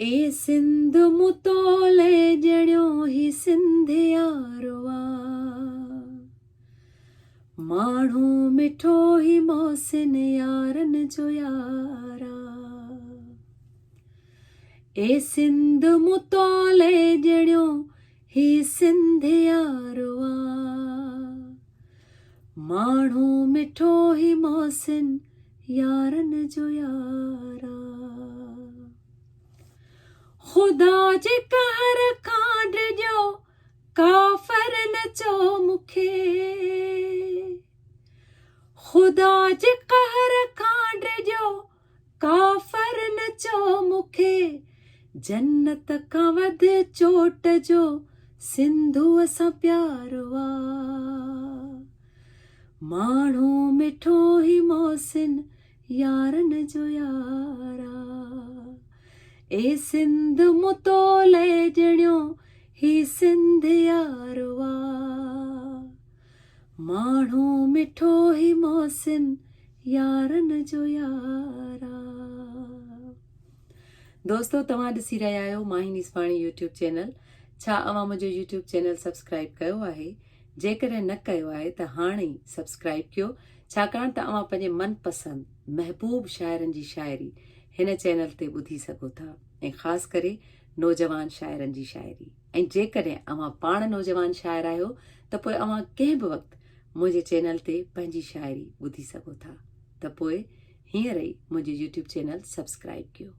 اي سنڌ مون تو لئه ڄڻيو هي سنڌ يارو آ. ماڻهو مٺو هي محسن يارن جو يار آ. اي سنڌ مون تو لئه ڄڻيو هي سنڌ يارو آ. ماڻهو مٺو هي محسن يارن جو يار آ. خدا جي قهر کان ڊڄو ڪافر نه چئو مون کي. خدا جي قهر کان ڊڄو ڪافر نه چئو مون کي. جنت کان وڌ چوٽ جو سنڌوء سان پيار آ. ماڻهو مٺو هي محسن يارن جو يار آ. اي سنڌ مون تو لئه ڄڻيو هي سنڌ يارو آ. ماڻهو مٺو هي محسن يارن جو يار آ. دوستو توهان ڏسي رهيا آهيو ماهين عيسواڻي يوٽيوب چينل ڇا اوهان منهنجو يوٽيوب چينل سبسڪرائيب ڪيو آهي جيڪڏهن نه ڪيو آهي ته هاڻ ئي سبسڪرائيب ڪيو ڇاڪاڻ ته اوهان پنهنجي من پسند محبوب شاعرن جي شاعري هن چينل تي ٻڌي سگهو ٿا ۽ خاص ڪري نوجوان شاعرن جي شاعري ۽ جيڪڏهن اوهان پاڻ نوجوان شاعر آهيو ته پوء اوهان ڪنهن به وقت منهنجي چينل تي پنهنجي شاعري ٻڌي سگهو ٿا ته پوء هينئر ئي منهنجو يوٽيوب چينل سبسڪرائيب ڪيو.